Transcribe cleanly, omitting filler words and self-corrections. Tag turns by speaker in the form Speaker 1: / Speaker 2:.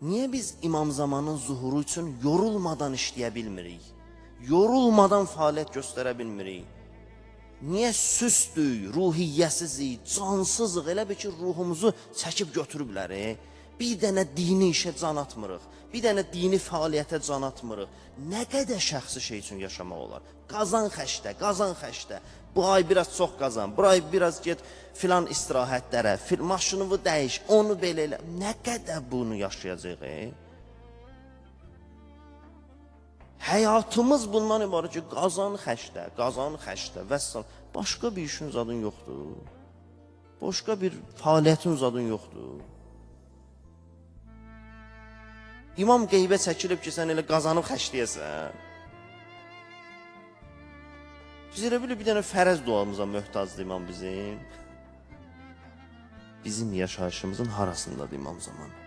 Speaker 1: Niyə biz İmam Zamanın zuhuru üçün yorulmadan işləyə bilmirik? Yorulmadan fəaliyyət göstərə bilmirik? Niyə süstük, ruhiyyəsizik, cansızıq, elə bil ki, ruhumuzu çəkib götürüblər? Bir dənə dini işə can atmırıq, bir dənə dini fəaliyyətə can atmırıq. Nə qədər şəxsi şey üçün yaşamaq olar? Qazan xəstə, qazan xəstə. Bu ay biraz çox qazan, bu ay biraz get filan istirahətlərə, maşınını dəyiş, onu belə elə. Nə qədər bunu yaşayacaq? Həyatımız bundan ibarət ki, qazan xəstə, qazan xəstə, vəssalam. Başqa bir işin zadın yoxdur. Başqa bir fəaliyyətin zadın yoxdur. İmam qeybə çəkilib ki, sən elə qazanıb xərcləyəsən. Biz elə bilir, bir dənə fərəz duamıza möhtacdır imam bizim. Bizim yaşayışımızın harasındadır İmam Zaman?